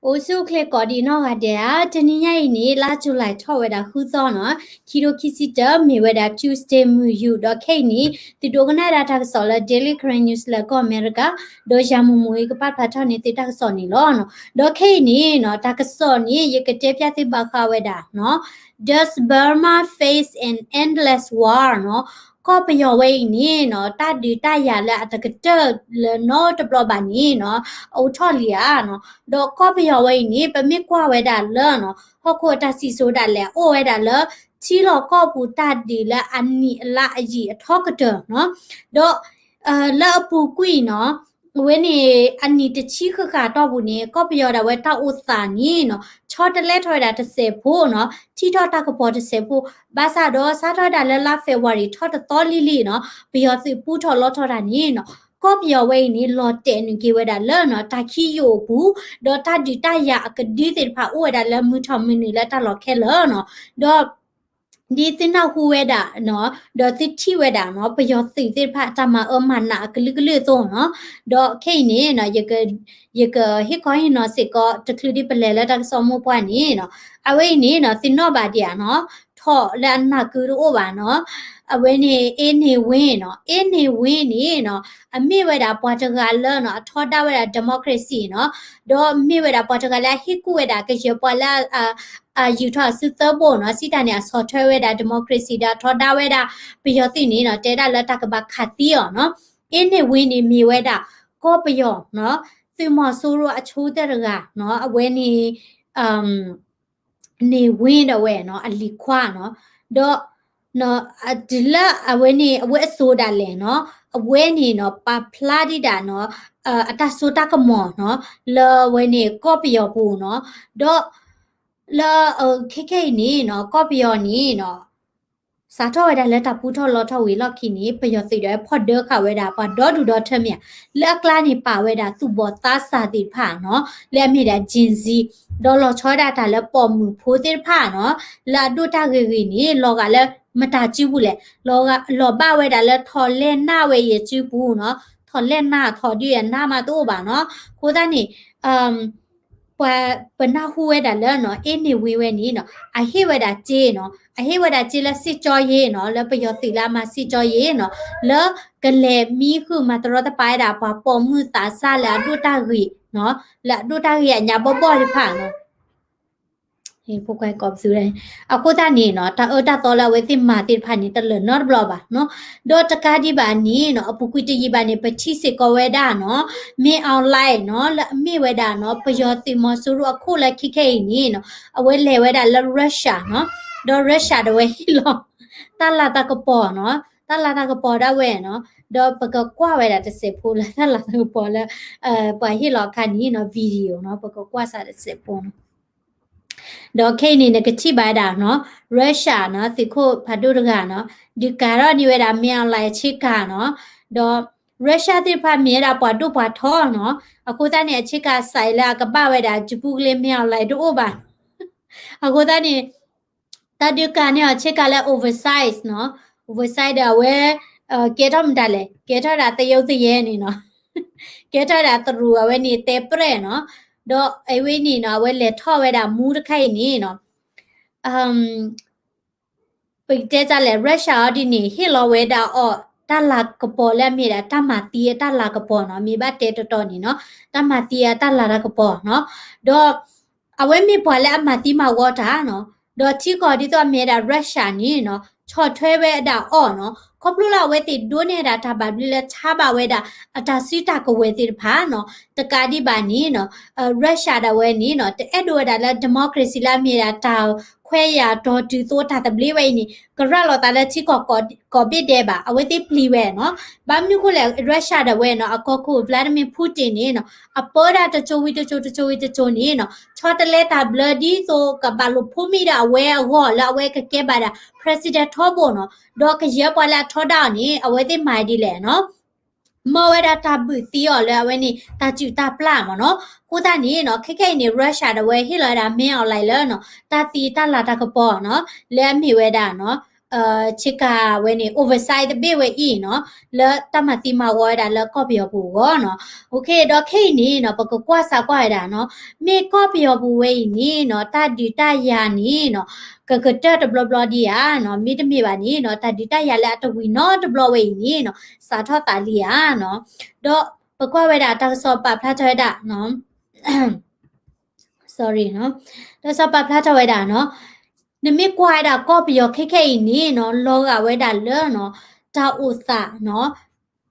အိၣ်ဆူၣ်အိၣ်ချ့ကိးဒံးနီၢ်ဂၤဒဲးဧါ, တနံၤညါအံၤန့ၣ် လါ July ထီၣ်ဝဲဒၣ်ဃုသီနီၤ, ခံထိခံဆံတၢ မ့ၢ်ဝဲဒၣ် Tuesday မုၢ်ယူာ်, ဒီးခဲအံၤန့ၣ် သုဒိကနၣ်ဒၣ်တၢ်ကစီၣ်လၢ Daily Karen News လၢကီၢ်အမဲရကၤ, ဒီးယၤမုၢ်မုၢ်အံၤကပာ်ဖျါထီၣ်န့ၢ်သုတၢ်ကစီၣ်န့ၣ်လီၤ. ဒီးခဲအံၤန့ၣ်နီၤ တၢ်ကစီၣ်န့ၣ် ယကတဲဖျါသုဘၣ်ဃးဝဲဒၣ်နီၤ Does Burma face an endless war နီၤ, ကီၢ်ပယီၤဝဲအံၤန့ၣ်နီၤ တၢ်ဒုးတၢ်ယၤလၢအတကတၢၢ်လၢၤနီတဘျီဘၣ်န့ၣ်နီၤ အအိၣ်ထီၣ်လံဧါနီၤ, ဒီးကီၢ်ပယီၤဝဲအံၤန့ၣ် ပမ့ၢ်ကွၢ်ဝဲဒၣ်လၢနီၤ ဟီၣ်ခိၣ်အတၢ်စံၣ်စိၤဒၣ်လဲာ် အိၣ်ဝဲဒၣ်လၢ ထံလီၢ်ကီၢ်ပူၤတၢ်ဒုးလၢအနံၣ်အလါအယံာ်အထီကတၢၢ်နီၤ, ဒီး လၢအပူၤကွံာ်နီၤ အဝဲန့ၣ် အနံၣ်တဆံဃၣ်ဃၣ်တီၢ်ပူၤန့ၣ် ကီၢ်ပယီၤဒၣ်ဝဲတၢ်အိၣ်သးန့ၣ်နီၤ ဆီတလဲထီၣ်ဝဲဒၣ်တစဲးဖိနီၤ, ထံၣ်ထီၣ်တၢ်ကပီၤတစဲးဖိ, ဘၣ်ဆၣ်ဒီးစးထီၣ်ဝဲဒၣ်လၢလါ February ထီၣ်တသီလံၤလံၤနီၤ ပယီၤသုးပူထီၣ်လီထီၣ်တၢ်န့ၣ်နီၤ ကီၢ်ပယီၤဝဲအံၤန့ၣ် လီၤတဲာ်နုာ်က့ၤဝဲဒၣ်လၢနီၤ တၢ်ခံယိာ်အပူၤ, ဒီးတၢ်ဒုးတၢ်ယၤအကဒုသ့ၣ်တဖၣ်အိၣ်ဝဲဒၣ်လၢမုၢ်ထီၣ်မုၢ်နုာ်လၢတၢ်လီၢ်ခဲလၢာ်နီၤ, ဒီး ဒ်သုနၢ်ဟူဝဲဒၣ်နီၤ ဒီးသုထံၣ်ဝဲဒၣ်နီၤ ပယီၤသုးသ့ၣ်တဖၣ် တၢ်မၤအၢမၤနးအကလုာ်ကလုာ်အသိးနီၤ, ဒီးခဲအံၤန့ၣ်နီၤ ယကဟ့ၣ်ခီဟ့ၣ်နီၤစ့ၢ်ကီး တချုးဒ်ပလဲၤလၢတၢ်ကစီၣ်မိၢ်ပှၢ်န့ၣ်နီၤ, အဝဲအံၤန့ၣ်နီၤ သုနီၣ်ဘၣ်ဒံးဧါနီၤ, ထီၣ်လၢအနၢ်ကုတအိၣ်ဘၣ်နီၤ, အဝဲန့ၣ် A န့ၢ်ဝ့နီၤ, A န့ၢ်ဝ့န့ၣ်နီၤ အမ့ၢ်ဝဲဒၣ်ပှၤတဂၤလၢနီၤ အထီဒါဝဲဒၣ် democracy နီၤ, ဒီးမ့ၢ်ဝဲဒၣ်ပှၤတဂၤလၢအဟ့ၣ်ကူၣ်ဝဲဒၣ်ကယဲၢ်ပှၤလၢ အယူာ်ထီၣ်အစုသၢဘိၣ်နီၤ, စံးတၢ်န့ၣ် အဆီၣ်ထွဲဝဲဒၣ် democracy ဒီးထီဒါဝဲဒၣ် ပယီၤသုးန့ၣ်နီၤ တဲဒၣ်လၢတၢ်ကဘၣ်ခးသံအီၤနီၤ, A န့ၢ်ဝ့န့ၣ်မ့ၢ်ဝဲဒၣ် ကီၢ်ပယီၤနီၤ သုးမီၤစိရိၤအဆိကတၢၢ်တဂၤနီၤ, အဝဲန့ၣ် န့ၢ်ဝ့ဒီးဝဲနီၤ အလံၤခွါနီၤ, ဒီး တုၤလၢအဝဲန့ၣ် အဝဲအစိၤဒၣ်လဲာ်နီၤ, အဝဲန့ၣ်နီၤ ပာ်ဖျါဒံးဒၣ်နီၤ အတၢ်စိတၢ်ကမီၤနီၤ လၢအဝဲန့ၣ်ကီၢ်ပယီၤပူၤနီၤ, ဒီး လၢ ခဲခဲအံၤန့ၣ်နီၤ ကီၢ်ပယီၤန့ၣ်နီၤ စးထီၣ်ဝဲဒၣ်လၢတၢ်ပူထီၣ်လီထီၣ်ဝံၤလီၢ်ခံန့ၣ် ပယီၤသုးဒီးဖီၣ်ဒၢဃာ်ဝဲဒၣ်ပှၤဒီဒူၣ်ဒီထၢမ့ၢ်ဧါ, လၢအကျါန့ၣ်ပာ်ဝဲဒၣ်သူၣ်ဘီၣ်သးစၢ်သ့ၣ်တဖၣ်နီၤ လၢအမ့ၢ်ဒၣ် Gen Z ဒီးလီၤဆီဒၣ်တၢ်လၢပိာ်မုၣ်ဖိသ့ၣ်တဖၣ်နီၤ လၢအဒိၣ်တၢ်ဂ့ၤဂ့ၤန့ၣ် လီၤဂာ်လၢမတၤစုပူၤလဲၣ်, လီၤဘၣ်ဝဲဒၣ်လၢထီၣ်လဲၢ်နၢ်ဝဲအံၤစုပူၤနီၤ, ထီၣ်လဲၢ်နၢ်ထီၣ်ဒုးအနၢ်မးတအိၣ်ဘၣ်နီၤ, အဃိသတးန့ၣ် ပှၤပနၢ်ဟူဝဲဒၣ်လၢနီၤ A န့ၢ်ဝ့ဝဲန့ၣ်နီၤ အဟ့ၣ်ဝဲဒၣ်စ့နီၤ အဟ့ၣ်ဝဲဒၣ်စ့လၢစ့ကၠီယ့နီၤ လၢပယီၤသုးလၢအမၤစ့ကၠီယ့နီၤ လၢကလဲၤမံဃုာ်မၤတရီတပါဝဲဒၣ်ပှၤပိာ်မုၣ်သးစၢ်လၢအဒိၣ်တၢ်ဂ့ၤနီၤ လၢအဒိၣ်တၢ်ဂ့ၤအညါဘီၣ်ဘီၣ်တဖၣ်နီၤ အဃိသတးန့ၣ်နီၤ တၢ်အၢတၢ်သီလၢအဝဲသ့ၣ်မၤသ့ၣ်တဖၣ်န့ၣ် တလၢာ်နီတဘျီဘၣ်နီၤ, ဒီးတကးဒံးဘၣ်န့ၣ်နီၤ အပူၤကွံာ်တယံာ်ဘၣ်န့ၣ် ပထံၣ်စ့ၢ်ကီးဝဲဒၣ်နီၤ မင်းအောင်လှိုင်နီၤ လၢအမ့ၢ်ဝဲဒၣ်နီၤ ပယီၤသုးမီၤစိရိၤအခိၣ်လၢခံခဲအံၤန့ၣ်နီၤ အဝဲလဲၤဝဲဒၣ်လၢ Russia နီၤ, ဒီး Russia ဒီးဝဲဟ့ၣ်လီၤ တၢ်လၤတၢ်ကပီၤနီၤ, တၢ်လၤတၢ်ကပီၤဒၣ်ဝဲနီၤ, ဒီးပကကွၢ်ဝဲဒၣ်တစဲးဖိလၢတၢ်လၤတၢ်ကပီၤလၢ ပှၤဟ့ၣ်လီၤအခါန့ၣ်နီၤ video နီၤ ပကကွၢ်စးတစဲးဖိနီၤ ဒီးခဲအံၤန့ၣ် နကထံၣ်ဘၣ်ဝဲဒၣ်နီၤ Russia နီၤ သုးခိၣ်ဖးဒိၣ်တဂၤနီၤ ဒုးကၤထီၣ်န့ၢ်ဝဲဒၣ် မင်းအောင်လှိုင် အဆ့ကၤနီၤ, ဒီး Russia သ့ၣ်တဖၣ်မ့ၢ်ဝဲဒၣ်ပှၤဒိၣ်ပှၤထီနီၤ, အဃိသတးန့ၣ် အဆ့ကၤစးအံၤလၢအကဘၣ်ဝဲဒၣ် ကပူၤကလ့ မင်းအောင်လှိုင် တအိၣ်ဘၣ်, အဃိသတးန့ၣ် တၢ်ဒုးကၤန့ၢ်အီၤဆ့ကၤလၢ oversize နီၤ, oversize ဒီးအဝဲ ကဲထီၣ်မတၤလဲၣ်, ကဲထီၣ်ဒၣ်သယုၢ်သယဲန့ၣ်နီၤ, ကဲထီၣ်ဒၣ်သရူးအဝဲန့ၣ်တဲပြဲၣ်နီၤ, ဒီးအဝဲန့ၣ်နီၤ အဝဲလဲၤထီၣ်ဝဲဒၣ်မူတခါအံၤန့ၣ်နီၤ ပကတဲဒ်လဲၣ် Russia အီၤဒ်န့ၣ် ဟ့ၣ်လီၤဝဲဒၣ်အီၤ တၢ်လၤကပီၤလၢအမ့ၢ်ဒၣ် တၢ်မၤသံအတၢ်လၤကပီၤနီၤ, မ့ၢ်ဘၣ်တဲတီတီန့ၣ်နီၤ, တၢ်မၤသံအတၢ်လၤတၢ်ကပီၤနီၤ, ဒီး အဝဲမ့ၢ်ပှၤလၢအမၤသံမၤဝီတၢ်နီၤ, ဒီးထံကီၢ်ဒ်သိးအမ့ၢ်ဝဲဒၣ် Russia န့ၣ်နီၤ ဆီၣ်ထွဲဝဲဒၣ်အီၤနီၤ, ခီဖျိလၢအဝဲသ့ၣ်ဒိးန့ၢ်ဝဲဒၣ်တၢ်ဘၣ်ဘျုးလၢ ဆါဘၣ်ဝဲဒၣ် အတၢ်စုတၢ်ကဝဲၤသ့ၣ်တဖၣ်နီၤ, တကးဒံးဘၣ်န့ၣ်နီၤ Russia ဒၣ်ဝဲန့ၣ်နီၤ တအဲၣ်ဒိးဝဲဒၣ်လၢ democracy လၢအမ့ၢ်ဒၣ်တၢ်ခွဲးယာ်တီၤတုၤသိးတၢ်သဘျ့ဝဲအံၤန့ၣ် ကရၤလီၤသးလၢထံကီၢ်ကိးဘ့ၣ်ဒဲးဘၣ်, အဝဲသ့ၣ်ပျံၤဝဲနီၤ, ဘၣ်မနုၤအဃိလဲၣ် Russia ဒၣ်ဝဲနီၤ အကီၢ်ခိၣ် Vladimir Putin န့ၣ်နီၤ အပၢတၢ်တကၠိဝံၤတကၠိတကၠိဝံၤတကၠိန့ၣ်နီၤ ဆီတလဲတၢ်ဘျၢဒ်သိးကဘၣ်လိာ်ဖိးမံဒၣ်အဝဲအဂီၢ်လၢအဝဲကကဲဘၣ်ဒၣ် president ထီဘိနီၤ, ဒီးကယဲၢ်ပှၤလၢအထီဒါအီၤန့ၣ် အဝဲသ့ၣ်မၤဒ်လဲၣ်နီၤ မၤဝဲဒၣ်တၢ်ဘုၣ်သံအီၤလၢအဝဲန့ၣ် တၢ်စုၣ်တၢ်ပျၢ်မ့ၢ်နီၤ, အဃိသတးန့ၣ်နီၤ ခဲခဲအံၤန့ၣ် Russia ဒၣ်ဝဲဟ့ၣ်လီၤဝဲဒၣ် မင်းအောင်လှိုင် လၢနီၤ တၢ်သံတၢ်လၤတၢ်ကပီၤနီၤ လၢအမ့ၢ်ဝဲဒၣ်နီၤ ဆ့ကၤဝဲန့ၣ် oversight တဘ့ၣ်ဝဲအံၤနီၤ, လၢတၢ်မၤသံမၤဝီဝဲဒၣ်လၢကီၢ်ပယီၤပူၤအဂီၢ်နီၤ. အဃိဒီးခဲအံၤန့ၣ်နီၤ ပကကွၢ်စၢ်ကွၢ်ဝဲဒၣ်နီၤ, မ့ၢ်ကီၢ်ပယီၤပူၤဝဲအံၤန့ၣ်နီၤ တၢ်ဒုးတၢ်ယၤန့ၣ်နီၤ ကကတၢၢ်တဘျီဘျီဒံးဧါနီၤ, မ့တမ့ၢ်ဘၣ်န့ၣ်နီၤ တၢ်ဒုးတၢ်ယၤလၢအတဝံၤနီတဘျီဝဲအံၤန့ၣ်နီၤ စးထီၣ်သးလံဧါနီၤ. ဒီးပကွၢ်ဝဲဒၣ်တၢ်ကစီၣ်ပာ်ဖျါထီၣ်ဝဲဒၣ် sorry နီၤ, တၢ်ကစီၣ်ပာ်ဖျါထီၣ်ဝဲဒၣ်နီၤ, နမ့ၢ်ကွၢ်ဝဲဒၣ်ကီၢ်ပယီၤခဲခဲအံၤန့ၣ်နီၤ လီၤဂာ်ဝဲဒၣ်လၢနီၤ တၢ်အိၣ်သးနီၤ,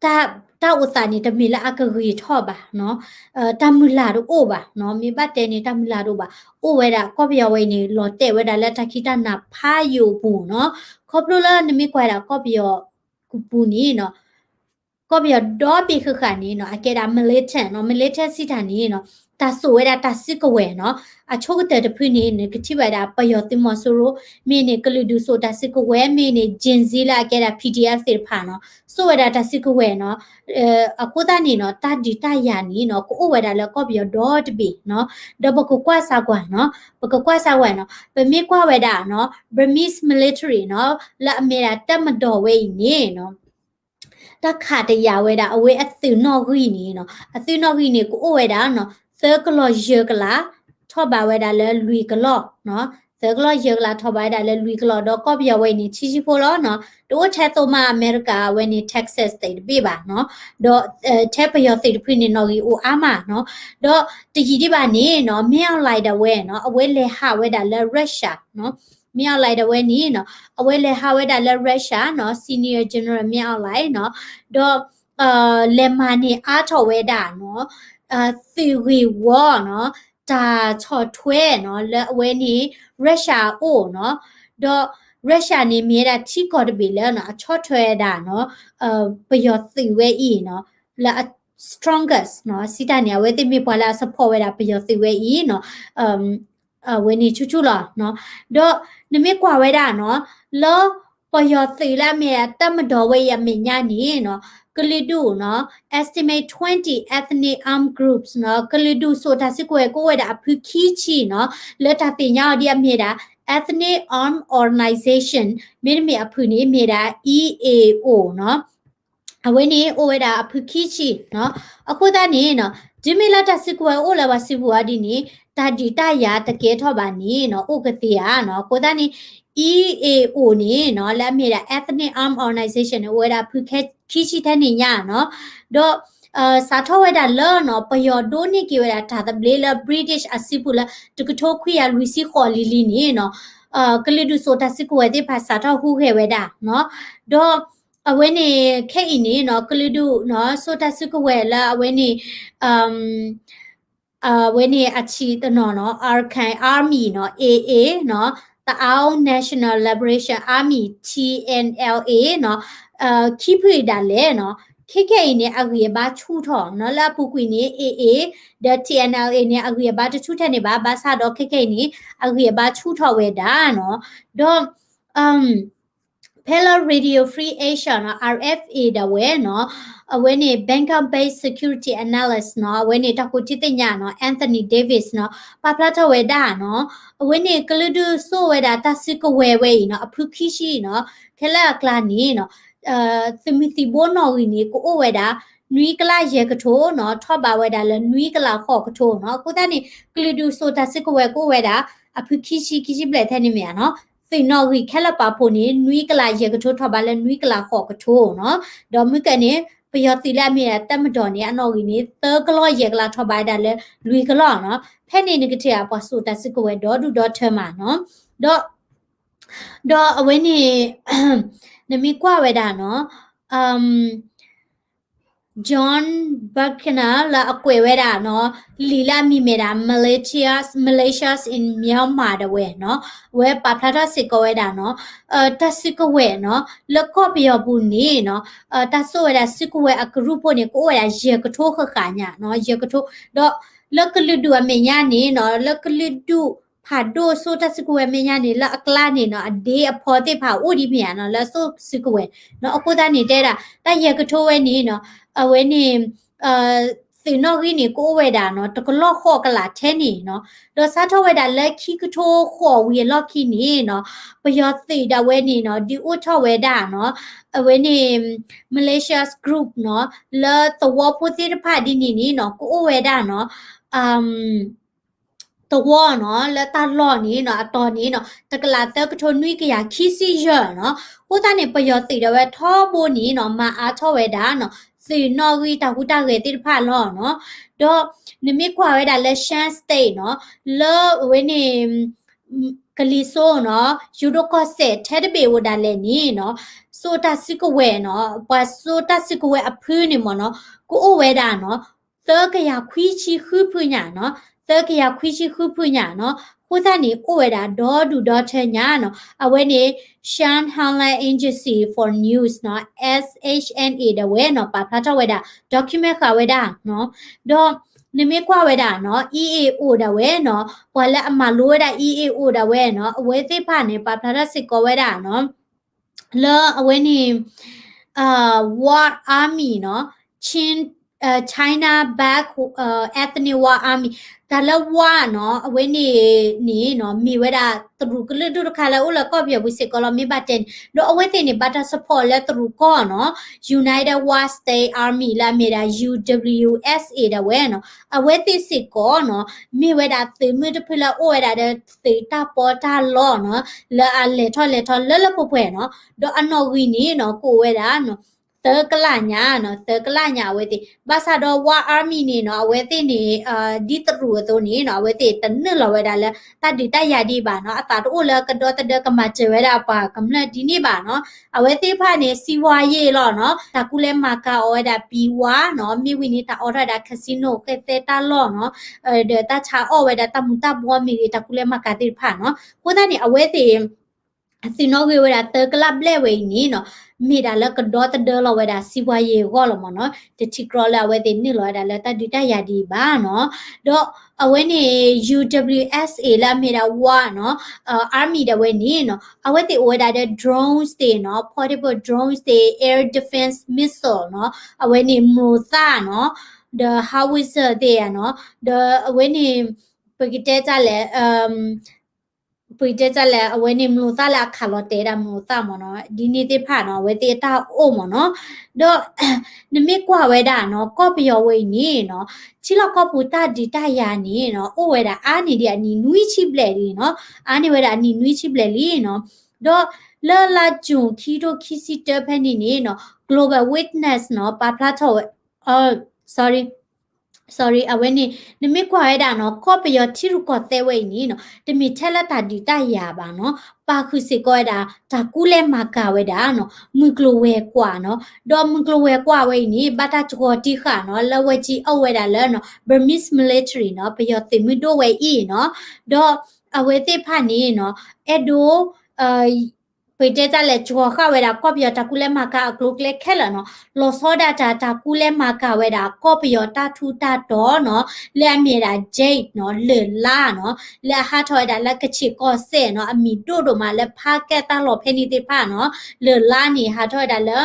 တၢ် တၢ်အိၣ်သးန့ၣ် တမ့ၢ်လၢအကဂ့ၤထီၣ်ဘၣ်နီၤ, တၢ်မုၢ်လၢ်တအိၣ်ဘၣ်နီၤ, မ့ၢ်ဘၣ်တဲန့ၣ် တၢ်မုၢ်လၢ်တအိၣ်ဘၣ်, အိၣ်ဝဲဒၣ်ကီၢ်ပယီၤဝဲအံၤန့ၣ် လီၤတဲာ်ဝဲဒၣ်လၢတၢ်ခံးတၢ်နၤဖးယိာ်အပူၤနီၤ, ခီဖျိလၢနမ့ၢ်ကွၢ်ဝဲဒၣ်ကီၢ်ပယီၤပူၤန့ၣ်နီၤ ကီၢ်ပယီၤဒီဘ့ၣ်ဃၣ်ဃၣ်န့ၣ်နီၤ အကဲဒၣ် militant နီၤ, militant စံးတၢ်န့ၣ်နီၤ တၢ်စိာ်ဝဲဒၣ်တၢ်စုကဝဲၤနီၤ, အဆိကတၢၢ်တဖုန့ၣ် နကထံၣ်ဘၣ်ဝဲဒၣ်ပယီၤသုးမီၤစိရိၤ, မ့ၢ်န့ၣ် ကလုာ်ဒူၣ်စိာ်တၢ်စုကဝဲၤ, မ့ၢ်န့ၣ် Gen Z လၢအကဲဒၣ် P D F သ့ၣ်တဖၣ်နီၤ, စိာ်ဝဲဒၣ်တၢ်စုကဝဲၤနီၤ, အဃိသတးန့ၣ်နီၤ တၢ်ဒုးတၢ်ယၤန့ၣ်နီၤ ကအိၣ်ဝဲဒၣ်လၢကီၢ်ပယီၤဒီတဘ့ၣ်နီၤ, ဒီးပကကွၢ်စၢ်ကွၢ်နီၤ, ပကကွၢ်စၢ်ကွၢ်နီၤ, ပမ့ၢ်ကွၢ်ဝဲဒၣ်နီၤ Burmese military နီၤ လၢအမ့ၢ်ဒၣ်တပ်မတော်ဝဲအံၤန့ၣ်နီၤ တၢ်ခးတယာ်ဝဲဒၣ်အဝဲအသုးနီၣ်ဂံၢ်န့ၣ်နီၤ, အသုးနီၣ်ဂံၢ်န့ၣ် ကအိၣ်ဝဲဒၣ်နီၤ သၢကလီၢ်ယဲၢ်ကလး ထီၣ်ဘးဝဲဒၣ်လၢလွံၢ်ကလီၢ်နီၤ, သၢကလီၢ်ယဲၢ်ကလးထီၣ်ဘးဝဲဒၣ်လၢလွံၢ်ကလီၢ် ဒီးကီၢ်ပယီၤဝဲအံၤန့ၣ် ဆံဆံဖိလီၤနီၤ, တအိၣ်ထဲသိးမးအမဲရကၤဝဲန့ၣ် Texas သ့ၣ်တဘ့ၣ်ဘၣ်နီၤ, ဒီး ထဲပယီၤသုးတဖုန့ၣ် နီၣ်ဂံၢ်အိၣ်အါမးနီၤ, ဒီးတယံာ်ဒံးဘၣ်န့ၣ်နီၤ မင်းအောင်လှိုင် ဒၣ်ဝဲနီၤ အဝဲလဲၤဟးဝဲဒၣ်လၢ Russia နီၤ, မင်းအောင်လှိုင် ဒၣ်ဝဲန့ၣ်နီၤ အဝဲလဲၤဟးဝဲဒၣ်လၢ Russia နီၤ Senior General မင်းအောင်လှိုင် နီၤ, ဒီးလဲၤမၤန့ၢ်အါထီၣ်ဝဲဒၣ်နီၤ သုးဂ့ၢ်ဝီနီၤ တၢ်ဆီၣ်ထွဲနီၤ လၢအဝဲန့ၣ် Russia အအိၣ်နီၤ, ဒီး Russia န့ၣ်မ့ၢ်ဝဲဒၣ်ထံကီၢ်တဘ့ၣ်လၢနီၤ အဆီၣ်ထွဲဝဲဒၣ်နီၤ ပယီၤသုးဝဲအံၤနီၤ လၢအ strongest နီၤ စံးတၢ်န့ၣ် အဝဲသ့ၣ်မ့ၢ်ပှၤလၢအ support ဝဲဒၣ်ပယီၤသုးဝဲအံၤနီၤ အဝဲန့ၣ်ဆူၣ်ဆူၣ်လီၤနီၤ, ဒီးနမ့ၢ်ကွၢ်ဝဲဒၣ်နီၤ လၢပယီၤသုးလၢအမ့ၢ်ဒၣ် တပ်မတော် ဝဲအံၤအမဲာ်ညါန့ၣ်နီၤ ကလုာ်ဒူၣ်နီၤ estimate twenty ethnic armed groups နီၤ ကလုာ်ဒူၣ်စိာ်တၢ်စုကဝဲၤကအိၣ်ဝဲဒၣ်အဖုခံဆံနီၤ လၢတၢ်သ့ၣ်ညါအီၤဒ်အမ့ၢ်ဒၣ် ethnic armed organization မ့တမ့ၢ်အဖုန့ၣ်မ့ၢ်ဒၣ် E A O နီၤ အဝဲန့ၣ်အိၣ်ဝဲဒၣ်အဖုခံဆံနီၤ, အဃိသတးန့ၣ်နီၤ တုၤမ့ၢ်လၢတၢ်စုကဝဲၤအိၣ်လၢပှၤစုပူၤအီၤဒ်န့ၣ် တၢ်ဒုးတၢ်ယၤတကဲထီၣ်ဘၣ်န့ၣ်နီၤ အိၣ်ကသ့ဧါနီၤ, အဃိသတးန့ၣ် E A O န့ၣ်နီၤ လၢအမ့ၢ်ဒၣ် Ethnic Armed Organization န့ၣ် အိၣ်ဝဲဒၣ်ဖုခံဆံထဲန့ၣ်ညါနီၤ, ဒီး စးထီၣ်ဝဲဒၣ်လၢနီၤ ပယီၤဒိးန့ၢ်က့ၤဝဲဒၣ်တၢ်သဘျ့လၢ British အစုပူၤလၢ တကထိခွံကယၤလွံၢ်ဆံဃိးလံၤလံၤန့ၣ်နီၤ ကလုာ်ဒူၣ်စိာ်တၢ်စုကဝဲၤသ့ၣ်တဖၣ်စးထီၣ်ဟူးဂဲၤဝဲဒၣ်နီၤ, ဒီး အဝဲန့ၣ်ခဲအံၤန့ၣ်နီၤ ကလုာ်ဒူၣ်နီၤ စိာ်တၢ်စုကဝဲၤလၢအဝဲန့ၣ် အဝဲန့ၣ်အဆံးတနီၤနီၤ Arakan Army နီၤ A A နီၤ Taiwan National Liberation Army T N L A နီၤ ခံဖုဒၣ်လဲာ်နီၤ ခဲခဲအံၤန့ၣ် အဂံၢ်အဘါဆူၣ်ထီၣ်နီၤ လၢအပူၤကွံာ်န့ၣ် A A ဒီး T N L A န့ၣ် အဂံၢ်အဘါတဆူၣ်ထဲန့ၣ်ဘၣ် ဘၣ်ဆၣ်ဒီးခဲခဲအံၤန့ၣ် အဂံၢ်အဘါဆူၣ်ထီၣ်ဝဲဒၣ်နီၤ ဒီး ဖဲလၢ Radio Free Asia နီၤ R F A ဒၣ်ဝဲနီၤ အဝဲန့ၣ် Bangkok based security analyst နီၤ အဝဲန့ၣ်တၢ်ဃိထံသ့ၣ်ညါနီၤ Anthony Davis နီၤ ပာ်ဖျါထီၣ်ဝဲဒၣ်နီၤ အဝဲန့ၣ်ကလုာ်ဒူၣ်စိာ်ဝဲဒၣ်တၢ်စုကဝဲၤဝဲအံၤနီၤ အဖုခံဆံနီၤ ခဲလၢာ်အကျါန့ၣ်နီၤ သုးမုၢ်သံၣ်ဘိနီၣ်ဂံၢ်န့ၣ် ကအိၣ်ဝဲဒၣ် နွံကလးယဲၢ်ကထိနီၤ ထီၣ်ဘးဝဲဒၣ်လၢနွံကလးဃိးကထိနီၤ အဃိသတးန့ၣ် ကလုာ်ဒူၣ်စိာ်တၢ်စုကဝဲၤကအိၣ်ဝဲဒၣ် အဖုခံဆံခံဆံဘျဲၣ်ထဲန့ၣ်မ့ၢ်ဧါနီၤ သုးနီၣ်ဂံၢ်ခဲလၢာ်ပာ်ဖှိၣ်န့ၣ် နွံကလးယဲၢ်ကထိထီၣ်ဘးလၢနွံကလးဃိးကထိနီၤ ဒီးမုၢ်ကၢန့ၣ် ပယီၤသုးလၢအမ့ၢ်ဒၣ် တပ်မတော် န့ၣ် အနီၣ်ဂံၢ်န့ၣ် သၢကလီၢ်ယဲၢ်ကလးထီၣ်ဘးဝဲဒၣ်လၢလွံၢ်ကလီၢ်နီၤ ဖဲန့ၣ်နကထံၣ်အပှၤစိာ်တၢ်စုကဝဲၤဒီဒူၣ်ဒီထၢမးနီၤ ဒီး ဒီးအဝဲန့ၣ် နမ့ၢ်ကွၢ်ဝဲဒၣ်နီၤ John Buchanan လၢအကွဲးဝဲဒၣ်နီၤ လံာ်လၢအမံၤမ့ၢ်ဒၣ် Militias, Militias in Myanmar ဒၣ်ဝဲနီၤ အဝဲပာ်ဖျါထီၣ်စ့ၢ်ကီးဝဲဒၣ်နီၤ တၢ်စုကဝဲၤနီၤ လၢကီၢ်ပယီၤပူၤန့ၣ်နီၤ တၢ်စိာ်ဝဲဒၣ်စုကဝဲၤအကရူၢ်ဖိန့ၣ် ကအိၣ်ဝဲဒၣ်ယဲၢ်ကထိဃၣ်ဃၣ်ညါနီၤ ယဲၢ်ကထိ ဒီးလၢကလုာ်ဒူၣ်အမဲာ်ညါန့ၣ်နီၤ လၢကလုာ်ဒူၣ်ဖးဒိၣ်စိာ်တၢ်စုကဝဲၤအမဲာ်ညါန့ၣ် လၢအကျါန့ၣ်နီၤ အဒ့အဖီသ့ၣ်တဖၣ်အိၣ်ဒံးမ့ၢ်ဧါနီၤ လၢအစိာ်စုကဝဲၤနီၤ အဃိသတးန့ၣ် တဲဒၣ် တၢ်ယဲၢ်ကထိဝဲန့ၣ်နီၤ အဝဲန့ၣ် သုးနီၣ်ဂံၢ်န့ၣ် ကအိၣ်ဝဲဒၣ်နီၤ တကလီၢ်ဃိးကလးထဲန့ၣ်နီၤ, ဒီးစးထီၣ်ဝဲဒၣ်လၢခံကထိဃိးဝံၤအလီၢ်ခံန့ၣ်နီၤ, ပယီၤသုးဒၣ်ဝဲန့ၣ်နီၤ ဒုးအိၣ်ထီၣ်ဝဲဒၣ်နီၤ, အဝဲန့ၣ် militias group နီၤ, လၢသဝီဖိသ့ၣ်တဖၣ်ဒ်န့ၣ်န့ၣ်နီၤ ကအိၣ်ဝဲဒၣ်နီၤ သဝီနီၤ လၢတၢ်လီၢ်န့ၣ်နီၤ အတီၤန့ၣ်နီၤ တကလးသၢကထိနွံကယၤခံဆံယဲၢ်နီၤ, အဃိသတးန့ၣ် ပယီၤသုးဒၣ်ဝဲထီဘိန့ၣ်နီၤ မၤအါထီၣ်ဝဲဒၣ်နီၤ သုးနီၣ်ဂံၢ်တၢ်ဟူးတၢ်ဂဲၤသ့ၣ်တဖၣ်လီၤနီၤ, ဒီးနမ့ၢ်ကွၢ်ဝဲဒၣ်လၢ Shan State နီၤ, လၢအဝဲန့ၣ် ကလံၤစိနီၤ ယိၤဒိၣ်ကီၢ်စဲၣ်ထဲတဘ့ၣ်အိၣ်ဒၣ်လဲာ်န့ၣ်နီၤ, စိာ်တၢ်စုကဝဲၤနီၤ ပှၤစိာ်တၢ်စုကဝဲၤအဖုန့ၣ်မ့ၢ်နီၤ ကအိၣ်ဝဲဒၣ်နီၤ သၢကယၤခွံဆံဃုဖုညါနီၤ, သၢကယၤခွံဆံဃုဖုညါနီၤ, အဃိသတးန့ၣ် အိၣ်ဝဲဒၣ်ဒီဒူၣ်ဒီထၢညါနီၤ, အဝဲန့ၣ် Shan Online Agency for News နီၤ S H N A ဒၣ်ဝဲနီၤ ပာ်ဖျါထီၣ်ဝဲဒၣ် document ဃာ်ဝဲဒၣ်နီၤ, ဒီးနမ့ၢ်ကွၢ်ဝဲဒၣ်နီၤ E A O ဒၣ်ဝဲနီၤ ပှၤလၢအမၤလိဝဲဒၣ် E A O ဒၣ်ဝဲနီၤ အဝဲသ့ၣ်တဖၣ်န့ၣ် ပာ်ဖျါထီၣ်စ့ၢ်ကီးဝဲဒၣ်နီၤ လၢအဝဲန့ၣ် War Army နီၤ Chin China backed ethnic War Army တၢ်လၢ War နီၤ အဝဲန့ၣ်န့ၣ်နီၤ မ့ၢ်ဝဲဒၣ်တရူးကလုာ်ဒူၣ်တခါလၢအိၣ်လၢကီၢ်ပယီၤပူၤစ့ၢ်ကီးလီၤ မ့ၢ်ဘၣ်တဲန့ၣ် ဒီးအဝဲသ့ၣ်န့ၣ် ဘၣ်တၢ် support လၢတရူးကီၢ်နီၤ United War State Army လၢအမ့ၢ်ဒၣ် U W S A ဒၣ်ဝဲနီၤ အဝဲသ့ၣ်စ့ၢ်ကီးနီၤ မ့ၢ်ဝဲဒၣ်သုးမုၢ်တဖုလၢအိၣ်ဝဲဒၣ်ဒီးသုးတၢ်ပီးတၢ်လီနီၤ လၢအလဲၤထီၣ်လဲၤထီလၢလၢပှဲၤပှဲၤနီၤ ဒီးအနီၣ်ဂံၢ်န့ၣ်နီၤ ကအိၣ်ဝဲဒၣ်နီၤ သၢကလးညါနီၤ သၢကလးညါအဝဲသ့ၣ် ဘၣ်ဆၣ်ဒီး War Army န့ၣ်နီၤ အဝဲသ့ၣ်န့ၣ် ဒ်တရူးအသိးန့ၣ်နီၤ အဝဲသ့ၣ်တနုာ်လီၤဝဲဒၣ်လၢ တၢ်ဒုးတၢ်ယၤဒံးဘၣ်နီၤ အသးတအိၣ်လၢကဒီသဒၢကမၤစၢၤဝဲဒၣ်ပှၤကမျၢၢ်ဒ်န့ၣ်ဘၣ်နီၤ အဝဲသ့ၣ်တဖၣ်န့ၣ် စံးဝါယ့ၣ်လီၤနီၤ တၢ်ကူလဲၤမၤကၤအီၤဝဲဒၣ် ပံဝါနီၤ မ့ၢ်ဝံၤန့ၣ် တၢ်အီထီၣ်ဝဲဒၣ် casino ဃဲသဲတၢ်လီၢ်နီၤ ဒီးတၢ်ဆါအီၣ်ဝဲဒၣ်တၢ်မူၤတၢ်ဘှီမ့ၢ်ဂ့ၤ တၢ်ကူလဲၤမၤကၤသ့ၣ်တဖၣ်နီၤ အဃိသတးန့ၣ် အဝဲသ့ၣ် သုးနီၣ်ဂံၢ်ဝဲဒၣ်သၢကလးဘျဲၣ်ဝဲအံၤန့ၣ်နီၤ မ့ၢ်ဒၣ်လၢကဒီသဒၢလီၤဝဲဒၣ် စံးဝါယ့ၣ်အဂီၢ်လီၤမ့ၢ်နီၤ တထံၣ်ကြီလၢအဝဲသ့ၣ်နုာ်လီၤဝဲဒၣ်လၢတၢ်ဒုးတၢ်ယၤဒံးဘၣ်နီၤ ဒီးအဝဲန့ၣ် U W S A လၢအမ့ၢ်ဒၣ် War နီၤ Army ဒၣ်ဝဲန့ၣ်နီၤ အဝဲသ့ၣ်အိၣ်ဝဲဒၣ်ဒီး drones သ့ၣ်နီၤ portable drones သ့ၣ် air defense missile နီၤ အဝဲန့ၣ်မျိာ်သၣ်နီၤ ဒီး howitzer သ့ၣ်နီၤ ဒီးအဝဲန့ၣ် ပကတဲတၢ်လဲၣ် ပကတဲတၢ်လဲၣ် အဝဲန့ၣ်မျိာ်သၣ်လၢအခးလီၤတဲာ်ဒၣ်မျိာ်သၣ်မ့ၢ်နီၤ ဒ်န့ၣ်သ့ၣ်တဖၣ်နီၤ အဝဲသ့ၣ်အတၢ်အိၣ်မ့ၢ်နီၤ ဒီး နမ့ၢ်ကွၢ်ဝဲဒၣ်နီၤ ကီၢ်ပယီၤဝဲအံၤန့ၣ်နီၤ ထံလီၢ်ကီၢ်ပူၤတၢ်ဒုးတၢ်ယၤန့ၣ်နီၤ အိၣ်ဝဲဒၣ်အါန့ၢ်ဒံးအနံၣ်နွံဆံဘျဲၣ်လံနီၤ အါန့ၢ်ဝဲဒၣ်အနံၣ်နွံဆံဘျဲၣ်လံနီၤ ဒီးလၢလါ June ခံထိခံဆံတၢဖဲန့ၣ်န့ၣ်နီၤ Global Witness နီၤ ပာ်ဖျါထီၣ်ဝဲ sorry sorry အဝဲန့ၣ် နမ့ၢ်ကွၢ်ဝဲဒၣ်နီၤ ကီၢ်ပယီၤထံရူၢ်ကီၢ်သဲးဝဲအံၤန့ၣ်နီၤ တမ့ၢ်ထဲလၢတၢ်ဒုးတၢ်ယၤဘၣ်နီၤ ပာ်ဃုာ်စ့ၢ်ကီးဝဲဒၣ် တၢ်ကူလဲၤမၤကၤဝဲဒၣ်နီၤ မုၢ်ကျိၤဝဲၤကွာ်နီၤ ဒီးမုၢ်ကျိၤဝဲၤကွာ်ဝဲအံၤန့ၣ် ဘၣ်တၢ်စှီၤတံၢ်ဃာ်နီၤ လၢဝဲကၠံအိၣ်ဝဲဒၣ်လၢနီၤ Burmese military နီၤ ပယီၤသုးမုၢ်ဒိၣ်ဝဲအံၤနီၤ ဒီးအဝဲသ့ၣ်တဖၣ်န့ၣ်နီၤ အဲၣ်ဒိး ပတဲတၢ်လဲၣ် စှီၤဃာ်ဝဲဒၣ်ကီၢ်ပယီၤတၢ်ကူလဲၤမၤကၤအကျိၤအကျဲခဲလၢာ်နီၤ လီၤဆီဒၣ်တၢ် တၢ်ကူလဲၤမၤကၤဝဲဒၣ် ကီၢ်ပယီၤတၢ်ထူးတၢ်တီၤနီၤ လၢအမ့ၢ်ဝဲဒၣ် Jade နီၤ လၢၢ်လါနီၤ လၢအဟးထီၣ်ဝဲဒၣ်လၢကခ့ၣ်ကီၢ်စဲၣ်နီၤ အမံၤဒိၣ်ဒိၣ်မးလၢဖးကဲတၢ်လီၢ်ဖဲန့ၣ်သ့ၣ်တဖၣ်နီၤ လၢၢ်လါန့ၣ် ဟးထီၣ်ဝဲဒၣ်လၢ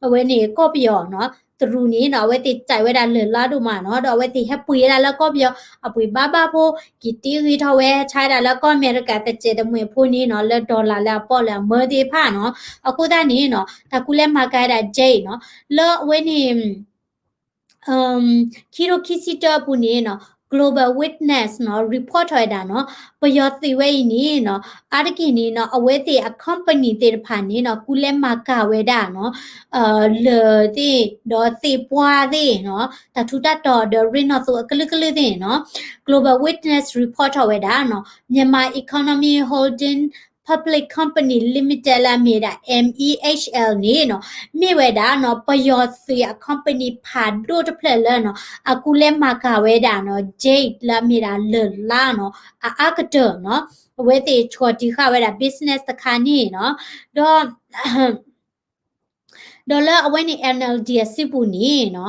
အဝဲန့ၣ်ကီၢ်ပယီၤနီၤ တရူးန့ၣ်နီၤ အဝဲသ့ၣ်စံးဝဲဒၣ်လၢၢ်လါဒိၣ်မးနီၤ ဒီးအဝဲသ့ၣ်ဟဲပှ့ၤဝဲဒၣ်လၢကီၢ်ပယီၤ အပှ့ၤဘၣ်ဘၣ်ဖိ က့ၤတ့ဂ့ၤထီၣ်ဝဲ ဆါဝဲဒၣ်လၢကီၢ်အမဲရကၤတစဲးတမှဲၤဖိန့ၣ်နီၤ လၢ dollar လၢအပီၣ်လၢအမၢသ့ၣ်တဖၣ်နီၤ အဃိသတးန့ၣ်နီၤ တၢ်ကူလဲၤမၤကၤဝဲဒၣ် Jade နီၤ လၢအဝဲန့ၣ် ခံထိခံဆံတၢအပူၤန့ၣ်နီၤ Global Witness နီၤ report ထီၣ်ဝဲဒၣ်နီၤ ပယီၤသုးဝဲအံၤန့ၣ်နီၤ အါတက့ၢ်န့ၣ်နီၤ အဝဲသ့ၣ်အ company သ့ၣ်တဖၣ်န့ၣ်နီၤ ကူလဲၤမၤကၤဝဲဒၣ်နီၤ လၢၢ်သ့ၣ် ဒီးသ့ၣ်ပှၢ်သ့ၣ်နီၤ တၢ်ထူးတၢ်တီၤဒီးရ့ၣ်နီၣ်သိအကလုာ်ကလုာ်သ့ၣ်နီၤ Global Witness report ထီၣ်ဝဲဒၣ်နီၤ Myanmar Economic Holding Public Company Limited လၢအမ့ၢ်ဝဲဒၣ် M E H L န့ၣ်နီၤ မ့ၢ်ဝဲဒၣ်နီၤ ပယီၤသုးအ company ဖးဒိၣ်တဖျၢၣ်လၢနီၤ အကူလဲၤမၤကၤဝဲဒၣ်နီၤ Jade လၢအမ့ၢ်ဝဲဒၣ်လၢၢ်လါနီၤ အအါကတၢၢ်နီၤ အဝဲသ့ၣ်ဆီၣ်တံၢ်ဃာ်ဝဲဒၣ် business တခါန့ၣ်နီၤ ဒီး ဒီးလၢအဝဲန့ၣ် N L D အစုပူၤန့ၣ်နီၤ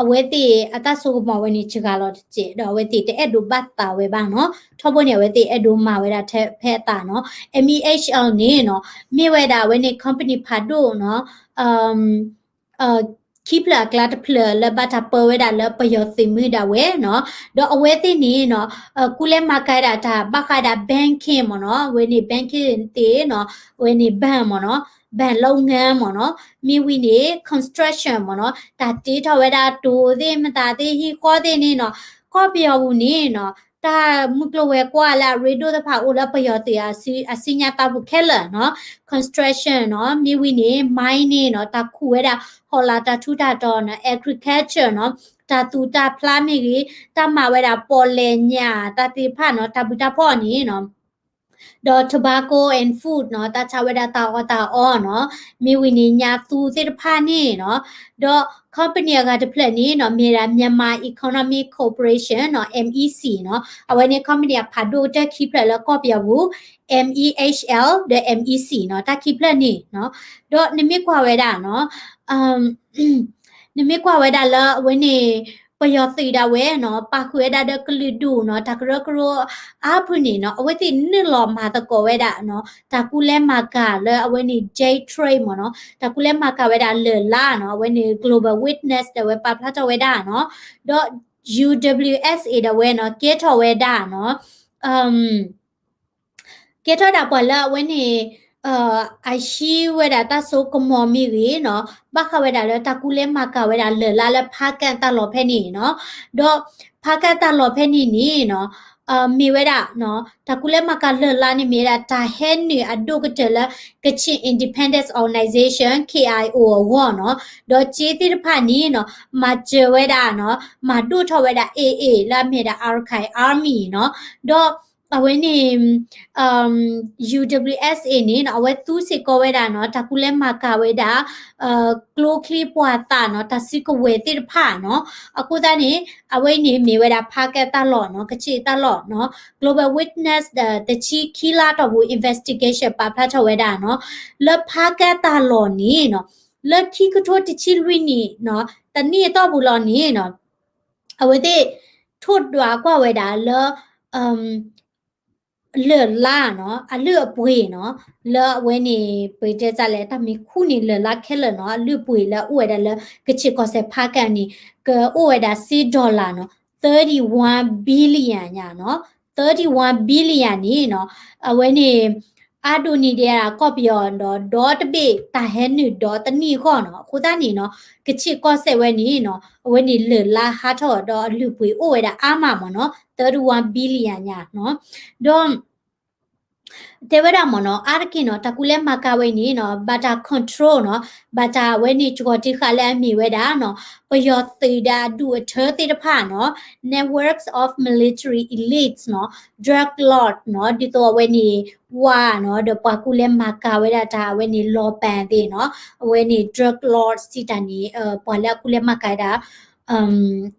အဝဲသ့ၣ်အတၢ်စိကမီၤဝဲန့ၣ် စှၤလီၤတစဲး ဒီးအဝဲသ့ၣ်တအဲၣ်ဒိးဘၣ်သးဝဲဘၣ်နီၤ ထီဘိန့ၣ် အဝဲသ့ၣ်အဲၣ်ဒိးမၤဝဲဒၣ်ထဲဖဲအသးနီၤ M E H L န့ၣ်နီၤ မ့ၢ်ဝဲဒၣ်အဝဲန့ၣ် company ဖးဒိၣ်နီၤ ခံ ခံဖျၢၣ်အကျါတဖျၢၣ်လၢဘၣ်တၢ်ပၢဝဲဒၣ်လၢပယီၤသုးမုၢ်ဒၣ်ဝဲနီၤ, ဒီးအဝဲသ့ၣ်န့ၣ်နီၤ ကူလဲမၤကၤဒၣ်တၢ်ဘၣ်ဃးဒၣ် banking မ့ၢ်နီၤ, အဝဲန့ၣ် banking သ့ၣ်နီၤ, အဝဲန့ၣ် bank မ့ၢ်နီၤ, bank လုပ်ငန်း မ့ၢ်နီၤ, မ့ၢ်ဝံၤန့ၣ် construction မ့ၢ်နီၤ, တၢ်တ့ထီၣ်ဝဲဒၣ်တိၤသ့ၣ်မတၤသ့ၣ်ဟံၣ်ဃီသ့ၣ်န့ၣ်နီၤ, ကီၢ်ပယီၤပူၤန့ၣ်နီၤ တၢ်မုၢ်ကျိၤဝဲၤကွာ်လၢအရ့ဒိၣ်တဖၣ်အိၣ်လၢပယီၤသုးအစုညါသးပူၤခဲလၢာ်နီၤ, construction နီၤ, မ့ၢ်ဝံၤန့ၣ် mining နီၤ, တၢ်ခူၣ်ဝဲဒၣ် ဟီၣ်လာ်တၢ်ထူးတၢ်တီၤနီၤ, agriculture နီၤ, တၢ်သူၣ်တၢ်ဖျါမ့ၢ်ဂ့ၤ, တၢ်မၤဝဲဒၣ်ပီၣ်လဲၣ်ညၣ်တၢ်သ့ၣ်တဖၣ်နီၤ, တၢ်ဘျုးတၢ်ဖှိၣ်န့ၣ်နီၤ ဒီး tobacco and food နီၤ, တၢ်ဆါဝဲဒၣ်တၢ်အီၣ်တၢ်အီနီၤ, မ့ၢ်ဝံၤန့ၣ် ညၣ်သူသ့ၣ်တဖၣ်န့ၣ်နီၤ, ဒီး company အဂၤတဖျၢၣ်န့ၣ်နီၤ မ့ၢ်ဝဲဒၣ် Myanmar Economic Corporation နီၤ, MEC နီၤ, အဝဲန့ၣ် company အဖးဒိၣ်ကတၢၢ်ခံဖျၢၣ်လၢကီၢ်ပယီၤပူၤ MEHL ဒီး MEC နီၤ, တၢ်ခံဖျၢၣ်န့ၣ်နီၤ, ဒီးနမ့ၢ်ကွၢ်ဝဲဒၣ်နီၤ နမ့ၢ်ကွၢ်ဝဲဒၣ်လၢအဝဲန့ၣ် ပယီၤသုးဒၣ်ဝဲနီၤ ပာ်ဃုာ်ဝဲဒၣ်ဒီးကလုာ်ဒူၣ်နီၤ တၢ်ကရၢကရိအါဖုၣ်န့ၣ်နီၤ အဝဲသ့ၣ်နုာ်လီၤမၤသကိးဝဲဒၣ်နီၤ တၢ်ကူလဲမၤကၤလၢအဝဲန့ၣ် Jade Trade မ့ၢ်နီၤ တၢ်ကူလဲမၤကၤဝဲဒၣ်လၢာ်လါနီၤ အဝဲန့ၣ် Global Witness ဒၣ်ဝဲပာ်ဖျါထီၣ်ဝဲဒၣ်နီၤ ဒီး ယူၣ်ဒဘလျူၣ်အ့ၣ်စ့ၣ် ဒၣ်ဝဲနီၤ ကဲထီၣ်ဝဲဒၣ်နီၤ ကဲထီၣ်ဒၣ်ပှၤလၢအဝဲန့ၣ် အဟံးဝဲဒၣ်တၢ်စိကမီၤမ့ၢ်ဂ့ၤနီၤ ဘၣ်ဃးဝဲဒၣ်လၢတၢ်ကူလဲမၤကၤဝဲဒၣ်လၢာ်လါလၢဖးကၣ်တၢ်လီၢ်ဖဲန့ၣ်နီၤ ဒီးဖးကၣ်တၢ်လီၢ်ဖဲန့ၣ်န့ၣ်နီၤ မ့ၢ်ဝဲဒၣ် တၢ်ကူလဲမၤကၤလၢာ်လါန့ၣ်မ့ၢ်ဝဲဒၣ် တၢ်ဟဲနုာ်အဒိၣ်ကတၢၢ်လၢ Kachin Independence Organization, K I O အဂီၢ်နီၤ ဒီးကၠ့သ့ၣ်တဖၣ်န့ၣ်နီၤ မၤစၢၤဝဲဒၣ်နီၤ မၤဒိၣ်ထီၣ်ဝဲဒၣ် A A လၢအမ့ၢ်ဒၣ် Arakan Army နီၤ ဒီးအဝဲန့ၣ် ယူၣ်ဒဘလျူၣ်အ့ၣ်စ့ၣ် န့ၣ်နီၤ အဝဲသူစ့ၢ်ကီးဝဲဒၣ်နီၤ တၢ်ကူလဲမၤကၤဝဲဒၣ် ကျိချံမျိာ်သၣ်နီၤ တၢ်စုကဝဲၤသ့ၣ်တဖၣ်နီၤ အဃိသတးန့ၣ် အဝဲအံၤန့ၣ်မ့ၢ်ဝဲဒၣ်ဖးကၣ်တၢ်လီၢ်နီၤ ကၠ့တၢ်လီၢ်နီၤ Global Witness ဒီးတဆံခံလါတီၢ်ပူၤ investigation ပာ်ဖျါထီၣ်ဝဲဒၣ်နီၤ လၢဖးကၣ်တၢ်လီၢ်န့ၣ်နီၤ လၢခံကထိတဆံလွံၢ်နံၣ်နီၤ တနံၣ်အတီၢ်ပူၤလီၤန့ၣ်နီၤ အဝဲသ့ၣ် ထိၣ်ဒွးကွၢ်ဝဲဒၣ်လၢ လၢာ်လါနီၤ အလုၢ်အပှ့ၤနီၤ လၢအဝဲန့ၣ် ပတဲတၢ်လဲၣ် တၢ်မ့ၢ်ခူၣ်န့ၣ်လၢာ်လါခဲလၢာ်နီၤ အလုၢ်အပှ့ၤလၢအအိၣ်ဝဲဒၣ်လၢ ကချ့ၣ်ကီၢ်စဲၣ်ဖးကၣ်န့ၣ် ကအိၣ်ဝဲဒၣ်စ့ dollar နီၤ thirty one billion ညါနီၤ thirty one billion န့ၣ်နီၤ အဝဲန့ၣ် အါဒိၣ်န့ၢ်ဒံးဒၣ်ကီၢ်ပယီၤဒီး ဒီတဘ့ၣ်တၢ်ဟဲနုာ်ဒီတနံၣ်အဂီၢ်နီၤ အဃိသတးန့ၣ်နီၤ ကချ့ၣ်ကီၢ်စဲၣ်ဝဲန့ၣ်နီၤ အဝဲန့ၣ်လၢာ်လါဟးထီၣ်ဒီးအလုၢ်အပှ့ၤအိၣ်ဝဲဒၣ်အါမးမ့ၢ်နီၤ thirty one billion ညါနီၤ ဒီး တဲဝဲဒၣ်မ့ၢ်နီၤ အါတက့ၢ်နီၤ တၢ်ကူလဲမၤကၤဝဲန့ၣ်နီၤ ဘၣ်တၢ် control နီၤ ဘၣ်တၢ်အဝဲန့ၣ်စှီၤတံၢ်ဃာ်လၢအမ့ၢ်ဝဲဒၣ်နီၤ ပယီၤသုးဒီးအဒူၣ်အထၢသ့ၣ်တဖၣ်နီၤ networks of military elites နီၤ drug lord နီၤ ဒ်သိးအဝဲန့ၣ် ဝါနီၤ ဒီးပှၤကူလဲမၤကၤဝဲဒၣ်တၢ်အဝဲန့ၣ် လီၤပာ်သ့ၣ်နီၤ အဝဲန့ၣ် drug lord စံးတၢ်န့ၣ် ပှၤလၢအကူလဲမၤကၤဝဲဒၣ်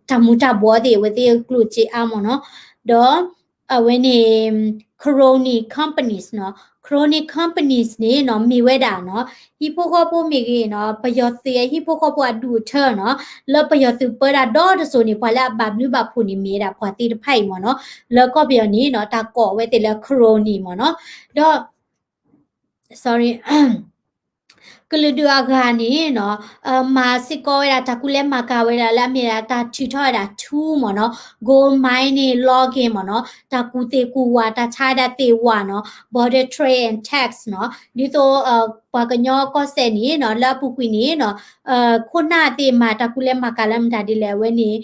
တၢ်မူၤတၢ်ဘှီးသ့ၣ် အဝဲသ့ၣ်ကျိၣ်စ့အါမ့ၢ်နီၤ ဒီး အဝဲန့ၣ် crony companies နီၤ crony companies န့ၣ်နီၤ မ့ၢ်ဝဲဒၣ်နီၤ ဟံၣ်ဖိဃီဖိမ့ၢ်ဂ့ၤနီၤ ပယီၤသုးအဟံၣ်ဖိဃီဖိအဒူၣ်အထၢနီၤ လၢပယီၤသုးပၢတၢ်ဒီတစိၤန့ၣ် ပှၤလၢအဘၣ်ဘျုးဘၣ်ဖှိၣ်န့ၣ် မ့ၢ်ဝဲဒၣ်ပှၤသ့ၣ်တဖၣ်အံၤမ့ၢ်နီၤ လၢကီၢ်ပယီၤန့ၣ်နီၤ တၢ်ကိးဝဲသ့ၣ်လၢ crony မ့ၢ်နီၤ ဒီး sorry ကလုာ်ဒူၣ်အဂၤန့ၣ်နီၤ မၤစ့ၢ်ကီးဝဲဒၣ်တၢ်ကူလဲမၤကၤဝဲဒၣ်လၢအမ့ၢ်ဒၣ်တၢ်ထုးထီၣ်ဝဲဒၣ်ထူမ့ၢ်နီၤ gold mining, logging မ့ၢ်နီၤ တၢ်ကူးသ့ၣ်ကူးဝၣ် တၢ်ဆါဝဲဒၣ်သ့ၣ်ဝၣ်နီၤ border trade and tax နီၤ ဒ်သိး ပှၤကညီကီၢ်စဲၣ်န့ၣ်နီၤ လၢအပူၤကွံာ်န့ၣ်နီၤ ခိၣ်နၢ်သ့ၣ်မၤတၢ်ကူလဲမၤကၤလၢမတၤဒ်လဲၣ် အဝဲန့ၣ်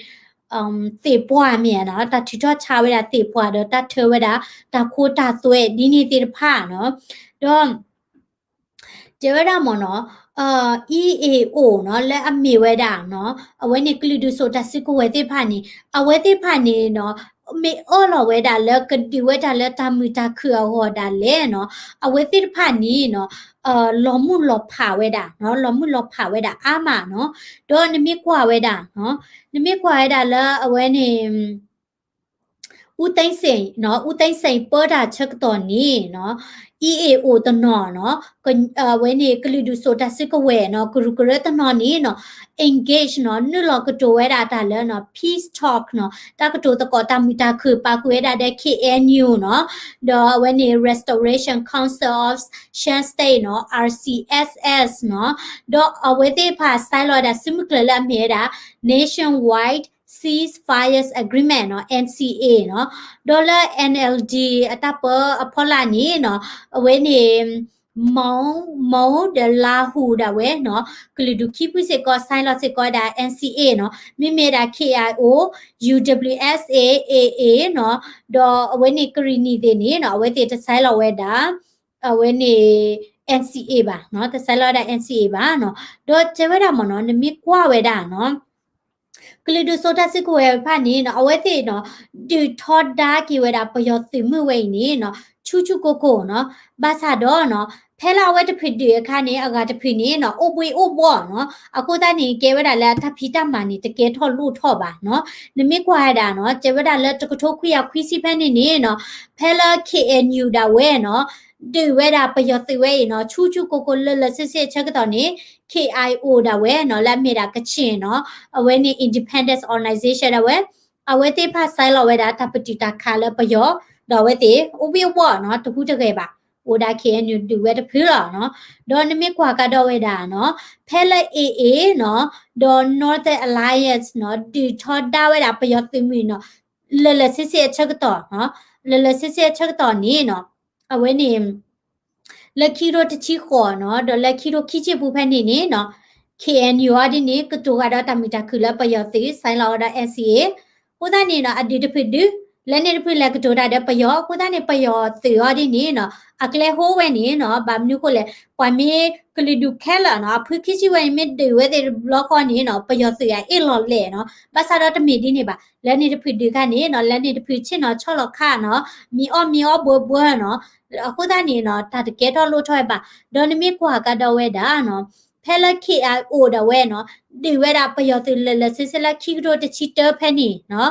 သ့ၣ်ပှၢ်မ့ၢ်နီၤ တၢ်ထုးထီၣ်ဆါဝဲဒၣ်သ့ၣ်ပှၢ်ဒီးတၢ်ထၢဝဲဒၣ် တၢ်ခိတၢ်သွဲဒ်န့ၣ်သ့ၣ်တဖၣ်နီၤ ဒီး တဲဝဲဒၣ်မ့ၢ်နီၤ EAO နီၤ လၢအမ့ၢ်ဝဲဒၣ်နီၤ အဝဲန့ၣ်ကလုာ်ဒူၣ်စိာ်တၢ်စုကဝဲၤသ့ၣ်တဖၣ်န့ၣ် အဝဲသ့ၣ်တဖၣ်န့ၣ်နီၤ မ့ၢ်အၢၣ်လီၤဝဲဒၣ်လၢကဒုးဝဲတၢ်လၢတၢ်မုာ်တၢ်ခုၣ်အဂီၢ်ဒၣ်လဲာ်နီၤ အဝဲသ့ၣ်တဖၣ်န့ၣ်နီၤ လီၤမုၢ်လီၤဖးဝဲဒၣ်နီၤ လီၤမုၢ်လီၤဖးဝဲဒၣ်အါမးနီၤ ဒီးနမ့ၢ်ကွၢ်ဝဲဒၣ်နီၤ နမ့ၢ်ကွၢ်ဝဲဒၣ်လၢအဝဲန့ၣ် ဦးသိန်းစိန်နီၤ, ဦးသိန်းစိန် ပၢတၢ်ဆၢကတီၢ်န့ၣ်နီၤ, အီးအ့ၣ်အိၣ်တနီၤနီၤ, အဝဲန့ၣ် ကလုာ်ဒူၣ်စိာ်တၢ်စုကဝဲၤနီၤ, ကရူၢ်ကရၢတနီၤန့ၣ်နီၤ, engage နီၤ, နုာ်လီၤကတိၤဝဲဒၣ်တၢ်လၢနီၤ, peace talk နီၤ, တၢ်ကတိၤသကိးတၢ်မုာ်တၢ်ခုၣ် ပာ်ဃုာ်ဝဲဒၣ်ဒီး K N U နီၤ, ဒီးအဝဲန့ၣ် Restoration Council of Shan State နီၤ, R C S S နီၤ, ဒီးအဝဲသ့ၣ်တဖၣ် sign လီၤဝဲဒၣ်စုမုၢ်ကျၢၤလၢအမ့ၢ်ဝဲဒၣ် Nationwide Ceasefires Agreement နီၤ, N C A နီၤ, ဒီးလၢ N L D အတၢ်ပၢအဖီလာ်န့ၣ်နီၤ, အဝဲန့ၣ် မီၣ် မီၣ်ဒီးလါဟူဒၣ်ဝဲနီၤ, ကလုာ်ဒူၣ်ခံဖုစ့ၢ်ကီး sign လီၤစ့ၢ်ကီးဝဲဒၣ် N C A နီၤ, မ့မ့ၢ်ဒၣ် K I O, U W S A, A A နီၤ, ဒီးအဝဲန့ၣ်ကရံၣ်နံၣ်သ့ၣ်န့ၣ်နီၤ, အဝဲသ့ၣ်တ sign လီၤဝဲဒၣ် အဝဲန့ၣ် N C A ဘၣ်နီၤ, တ sign လီၤဝဲဒၣ် N C A ဘၣ်နီၤ, ဒီးတဲဝဲဒၣ်မ့ၢ်နီၤ, နမ့ၢ်ကွၢ်ဝဲဒၣ်နီၤ ကလုာ်ဒူၣ်စိာ်တၢ်စုကဝဲၤတဖၣ်န့ၣ်နီၤ, အဝဲသ့ၣ်နီၤ, ဒုးထီဒါက့ၤဝဲဒၣ်ပယီၤသုးမုၢ်ဝဲအံၤန့ၣ်နီၤ, ဆူၣ်ဆူၣ်ကိၢ်ကိၢ်နီၤ, ဘၣ်ဆၣ်ဒီးနီၤ, ဖဲလၢအဝဲတဖုဒုးအခါန့ၣ် အဂၤတဖုန့ၣ်နီၤ, အိၣ်ဘှ့ၣ်အိၣ်ဘှီၣ်နီၤ, အဃိသတးန့ၣ် ကဲဝဲဒၣ်လၢတၢ်ဖံးတၢ်မၤန့ၣ် တကဲထီၣ်လိၣ်ထီၣ်ဘၣ်နီၤ, နမ့ၢ်ကွၢ်ဝဲဒၣ်နီၤ, တဲဝဲဒၣ်လၢတကထိခွံကယၤခွံဆံဖဲန့ၣ်န့ၣ်နီၤ, ဖဲလၢ K N U ဒၣ်ဝဲနီၤ, ဒုးဝဲဒၣ်ပယီၤသုးဝဲအံၤနီၤ, ဆူၣ်ဆူၣ်ကိၢ်ကိၢ်လၢလၢဆ့ဆ့အဆၢကတီၢ်န့ၣ် K I O ဒၣ်ဝဲနီၤ, လၢအမ့ၢ်ဒၣ်ကချ့ၣ်နီၤ, အဝဲန့ၣ် independence organization ဒၣ်ဝဲ, အဝဲသ့ၣ်တဖၣ် sign လီၤဝဲဒၣ်တၢ်ပတုာ်တၢ်ခးလၢပယီၤ, ဒီးအဝဲသ့ၣ် အိၣ်ဘှ့ၣ်အိၣ်ဘှီၣ်နီၤ, တဟူးတဂဲၤဘၣ်, အိၣ်ဒၣ် K N U ဒုးဝဲတဖုလီၤနီၤ, ဒီးနမ့ၢ်ကွၢ်ကဒီးဝဲဒၣ်နီၤ, ဖဲလၢ A A နီၤ, ဒီး Northern Alliance နီၤ, ဒုးထီဒါဝဲဒၣ်ပယီၤသုးမုၢ်နီၤ, လၢလၢဆ့ဆ့အဆၢကတီၢ်နီၤ, လၢလၢဆ့ဆ့အဆၢကတီၢ်န့ၣ်နီၤ, အဝဲန့ၣ် လၢခံကထိတဆံဃိးနီၤ, ဒီးလၢခံကထိခံဆံပူၤဖဲန့ၣ်န့ၣ်နီၤ, K N U အီၤဒ်န့ၣ် ကတိၤဃာ်ဒီးတၢ်မုာ်တၢ်ခုၣ်လၢပယီၤသုး sign လီၤဝဲဒီး N C A, အဃိသတးန့ၣ်နီၤ, အဒုးတဖုဒုး, လၢန့ၣ်တဖုလဲၤကတိၤတၢ်ဒီးပယီၤ, အဃိသတးန့ၣ် ပယီၤသုးအီၤဒ်န့ၣ်နီၤ, အကျဲဟိဝဲန့ၣ်နီၤ, ဘၣ်မနုၤဃိလဲၣ်, ပှၤမ့ၢ်ကလုာ်ဒူၣ်ခဲလၢာ်နီၤ, အဖုခံဆံဝဲအံၤ မ့ၢ်ဒုးဝဲသ့ၣ်တဘျီဃီန့ၣ်နီၤ, ပယီၤသုးအအ့ၣ်လိာ်လဲၣ်နီၤ, ဘၣ်ဆၣ်ဒီးတမ့ၢ်ဒ်န့ၣ်ဘၣ်, လၢန့ၣ်တဖုဒုးခါန့ၣ်နီၤ, လၢန့ၣ်တဖုဆ့ၣ်နီၤဆီၣ်လီၤခါနီၤ, မံအီၣ်မံအီဘှီဘှီနီၤ, အဃိသတးန့ၣ်နီၤ, တၢ်တကဲထီၣ်လိၣ်ထီၣ်ဝဲဘၣ်, ဒီးနမ့ၢ်ကွၢ်ကဒီးဝဲဒၣ်နီၤ, ဖဲလၢ K I O ဒၣ်ဝဲနီၤ, ဒုးဝဲဒၣ်ပယီၤသုးလၢလၢဆ့ဆ့လၢခံကထိတဆံတၢဖဲန့ၣ်နီၤ,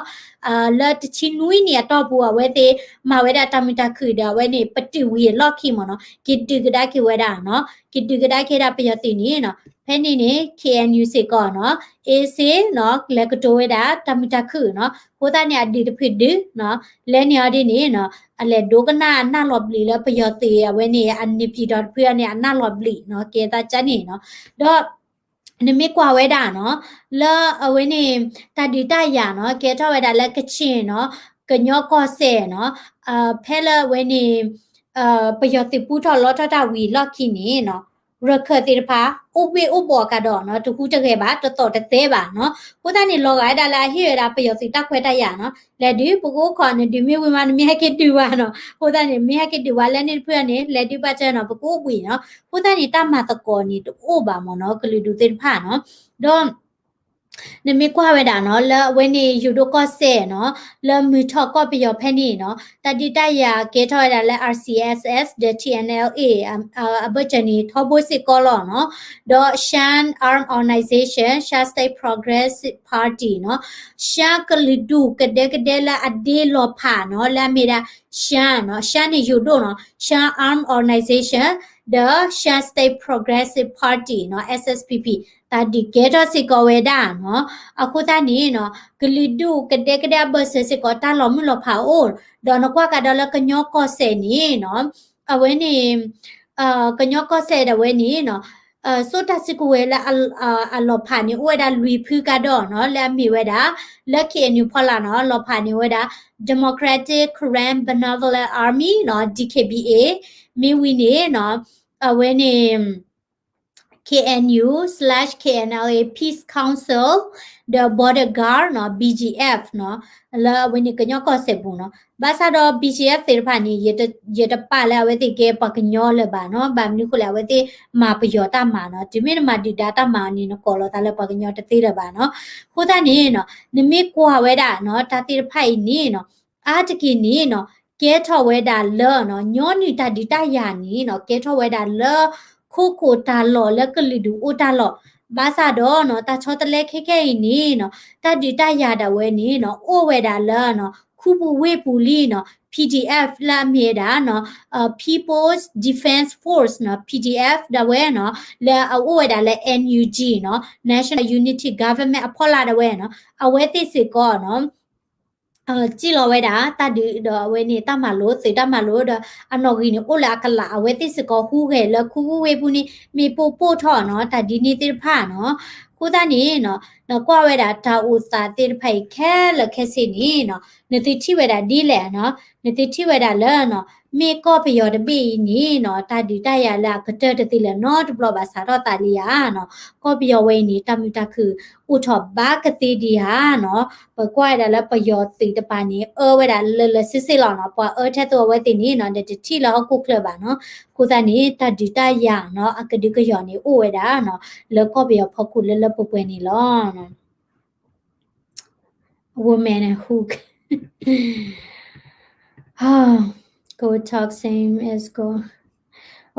လၢတဆံနွံနံၣ်အတီၢ်ပူၤ အဝဲသ့ၣ်မၤဝဲဒၣ်တၢ်မုာ်တၢ်ခုၣ်ဒီး အဝဲန့ၣ် ပတုာ်ဝံၤအလီၢ်ခံမ့ၢ်နီၤ, က့ၤဒုးကဒါက့ၤဝဲဒၣ်နီၤ, က့ၤဒုးကဒါက့ၤဒၣ်ပယီၤသုးန့ၣ်နီၤ, ဖဲန့ၣ်န့ၣ် K N U စ့ၢ်ကီးနီၤ, အ့စ့နီၤ, လဲၤကတိၤဝဲဒၣ်တၢ်မုာ်တၢ်ခုၣ်နီၤ, အဃိသတးန့ၣ် အဒုးတဖုဒုးနီၤ, လဲန့ၢ်အီၤဒ်န့ၣ်နီၤ, အလဲၤဒိကနၣ်အနၢ်လီၤဘျံးလၢပယီၤသုး အဝဲန့ၣ် အန့ၣ်ပံၤဒီးတဖုအန့ၣ် အနၢ်လီၤဘျံးနီၤ, ကဲသးကန့ၣ်နီၤ, ဒီး နမ့ၢ်ကွၢ်ဝဲဒၣ်နီၤ, လၢအဝဲန့ၣ် တၢ်ဒုးတၢ်ယၤနီၤ, ကဲထီၣ်ဝဲဒၣ်လၢကချ့ၣ်နီၤ, ကညီကီၢ်စဲၣ်နီၤ, ဖဲလၢအဝဲန့ၣ် ပယီၤသုးပူထီၣ်လီထီၣ်တၢ်ဝံၤအလီၢ်ခံန့ၣ်နီၤ, ရခၢၣ်သ့ၣ်တဖၣ် အိၣ်ဘှ့ၣ်အိၣ်ဘှီၣ်ကဒီးနီၤ, တဟူးတဂဲၤဘၣ်, တသီၣ်တသဲဘၣ်နီၤ, အဃိသတးန့ၣ် လီၤဂာ်ဝဲဒၣ်လၢအဟ့ၣ်ဝဲဒၣ်ပယီၤသုးတၢ်ခွဲးတၢ်ယာ်နီၤ, လဲၤဒုး ပကအိၣ်ခိး, နဒုးမ့ၢ်ဝံၤမး နမ့ၢ်ဟဲက့ၤဒုးဝဲနီၤ, အဃိသတးန့ၣ် မ့ၢ်ဟဲက့ၤဒုးဝဲ လၢန့ၣ်တဖုန့ၣ် လဲၤဒုးဘၣ်စၢၤနီၤ, ပကအိၣ်ဘှံးနီၤ, အဃိသတးန့ၣ် တၢ်မၤသကိးန့ၣ် တအိၣ်ဘၣ်မ့ၢ်နီၤ, ကလုာ်ဒူၣ်သ့ၣ်တဖၣ်နီၤ, ဒီး နမ့ၢ်ကွၢ်ဝဲဒၣ်နီၤ, လၢအဝဲန့ၣ် ယိၤဒိၣ်ကီၢ်စဲၣ်နီၤ, လၢမုၢ်ထီၣ်ကီၢ်ပယီၤဖဲန့ၣ်နီၤ, တၢ်ဒုးတၢ်ယၤကဲထီၣ်ဝဲဒၣ်လၢ R C S S ဒီး T N L A အဘၢၣ်စၢၤန့ၣ် ထီဘိစ့ၢ်ကီးလီၤနီၤ, ဒီး Shan Armed Organization, Shan State Progressive Party နီၤ, ရှမ်းကလုာ်ဒူၣ်ကဒဲကဒဲလၢအဒ့လီၤဖးနီၤ, လၢအမ့ၢ်ဒၣ် Shan နီၤ, Shan န့ၣ်ယိၤဒိၣ်နီၤ, Shan Armed Organization ဒီး Shan State Progressive Party နီၤ, S S P P တၢ်ဒုးကဲထီၣ်စ့ၢ်ကီးဝဲဒၣ်နီၤ, အဃိသတးန့ၣ်နီၤ, ကလုာ်ဒူၣ်ကဒဲကဒဲအဘၢၣ်စၢၤစ့ၢ်ကီးတၢ်လီၤမုၢ်လီၤဖးအိၣ်, ဒီးနကွၢ်ကဒီးလၢကညီကီၢ်စဲၣ်န့ၣ်နီၤ, အဝဲန့ၣ် ကညီကီၢ်စဲၣ်ဒၣ်ဝဲန့ၣ်နီၤ, စိာ်တၢ်စုကဝဲၤလၢအလီၤဖးန့ၣ် အိၣ်ဝဲဒၣ်လွံၢ်ဖုကဒီးနီၤ, လၢအမ့ၢ်ဝဲဒၣ် လၢ K N U ဖီလာ်နီၤ, လီၤဖးန့ၣ်ဝဲဒၣ် Democratic Karen Benevolent Army နီၤ, D K B A, မ့ၢ်ဝံၤန့ၣ်နီၤ, အဝဲန့ၣ် K N U slash K N L A Peace Council ဒီး Border Guard နီၤ, B G F နီၤ, လၢအဝဲန့ၣ်ကညီကီၢ်စဲၣ်ပူၤနီၤ, ဘၣ်ဆၣ်ဒီး B G F သ့ၣ်တဖၣ်န့ၣ် ယတပာ်လၢအဝဲသ့ၣ်ကဲပှၤကညီလၢၤဘၣ်နီၤ, ဘၣ်မနုၤဃိလဲၣ် အဝဲသ့ၣ်မၤပယီၤတၢ်မၤနီၤ, တုၤမ့ၢ်နမၤဒုၣ်ဒါတၢ်မၤန့ၣ် နကိးလီၤသးလၢပှၤကညီတသ့လၢၤဘၣ်နီၤ, အဃိသတးန့ၣ်နီၤ, နမ့ၢ်ကွၢ်ဝဲဒၣ်နီၤ, တၢ်သ့ၣ်တဖၣ်အံၤန့ၣ်နီၤ, အါတက့ၢ်န့ၣ်နီၤ, ကဲထီၣ်ဝဲဒၣ်လၢနီၤ, ညီနုၢ်တၢ်ဒုးတၢ်ယၤန့ၣ်နီၤ, ကဲထီၣ်ဝဲဒၣ်လၢ ခိခိၣ်တၢ်လီၢ်လၢကလုာ်ဒူၣ်အိၣ်တၢ်လီၢ်, ဘၣ်ဆၣ်ဒီးနီၤ, တၢ်ဆီတလဲခဲခဲအံၤန့ၣ်နီၤ, တၢ်ဒုးတၢ်ယၤဒၣ်ဝဲန့ၣ်နီၤ, အိၣ်ဝဲဒၣ်လၢနီၤ, ခိ ခူပူၤဝ့ၢ်ပူၤလံနီၤ P D F လၢအမ့ၢ်ဝဲဒၣ်နီၤ People's Defense Force နီၤ P D F ဒၣ်ဝဲနီၤ လၢအအိၣ်ဝဲဒၣ်လၢ N U G နီၤ National Unity Government အဖီလာ်ဒၣ်ဝဲနီၤ အဝဲသ့ၣ်စ့ၢ်ကီးနီၤ စံၣ်လီၤဝဲဒၣ် တၢ်ဒုးဒီးအဝဲန့ၣ် တၢ်မၤလိ သုးတၢ်မၤလိဒီး အနီၣ်ဂံၢ်န့ၣ် အိၣ်လၢအကလးအဝဲသ့ၣ်စ့ၢ်ကီးဟူးဂဲၤလၢခူပူၤဝ့ၢ်ပူၤန့ၣ် မ့ၢ်ပိၢ်ပိၢ်ထီၣ်နီၤ တၢ်ဒ်န့ၣ်သ့ၣ်တဖၣ်နီၤ အဃိသတးန့ၣ်နီၤ နကွၢ်ဝဲဒၣ်တၢ်အိၣ်သးသ့ၣ်တဖၣ်အံၤခဲလၢာ်ခဲဆ့န့ၣ်နီၤ နသုထံၣ်ဝဲဒၣ်ဒ်လဲၣ်နီၤ နသုထံၣ်ဝဲဒၣ်လၢနီၤ မ့ၢ်ကီၢ်ပယီၤတဘ့ၣ်အံၤန့ၣ်နီၤ တၢ်ဒုးတၢ်ယၤလၢအကတၢၢ်တသ့လၢၤနီတဘျီဘၣ် စးထီၣ်သးလံဧါနီၤ ကီၢ်ပယီၤဝဲအံၤန့ၣ် တၢ်မုာ်တၢ်ခုၣ်အိၣ်ထီၣ်ဘၣ်ကသ့ဒံးဧါနီၤ ပကွၢ်ဝဲဒၣ်လၢပယီၤသုးတပၤန့ၣ် အၢဝဲဒၣ်လၢလၢဆ့ဆ့လီၤနီၤ ပှၤအၢထဲသိးအဝဲသ့ၣ်န့ၣ်နီၤ နတထံၣ်လၢဟီၣ်ခိၣ်ချၢဘၣ်နီၤ အဃိသတးန့ၣ် တၢ်ဒုးတၢ်ယၤနီၤ အကဒုကယီၤန့ၣ်အိၣ်ဝဲဒၣ်နီၤ လၢကီၢ်ပယီၤဖီခိၣ်လၢလၢပှဲၤပှဲၤန့ၣ်လီၤ Woman and hook. Go talk same as go.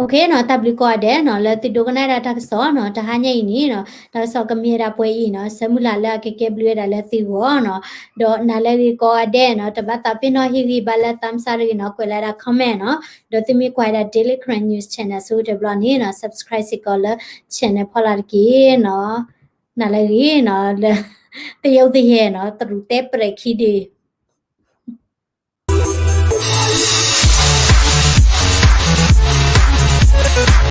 Okay နီၤ တၢ်ဘျုးကိးဂၤဒဲးနီၤ လၢသုဒိကနၣ်ဒၣ်တၢ်ကစီၣ်နီၤ တဟါညါအံၤန့ၣ်နီၤ တၢ်ကစီၣ်ကမ့ၢ်ဝဲဒၣ်ပှဲၤအံၤနီၤ ဆၢမုၢ်လၢ်လၢအကကဲဘျုးဝဲဒၣ်လၢသုဂီၢ်နီၤ ဒီးနၤလၢအဂ့ၤကိးဂၤဒဲးနီၤ တဘၣ်သးပ့ၤနီၣ်ဟ့ၣ်ဂံၢ်ဘါလၢ thumbs up တဂ့ၤနီၤ ကွဲးလၢဒၣ် comment နီၤ ဒီးသုမ့ၢ်ကွၢ်ဝဲဒၣ် Daily Karen News Channel ဆိကတၢၢ်ဘျီန့ၣ်နီၤ subscribe စ့ၢ်ကီးလၢ channel ဖီလာ်တက့ၢ်နီၤ နၤလၢအဂ့ၤနီၤ လၢ သယုၢ်သယဲၢ်နီၤ တရူးတဲပရဲးခံဒုး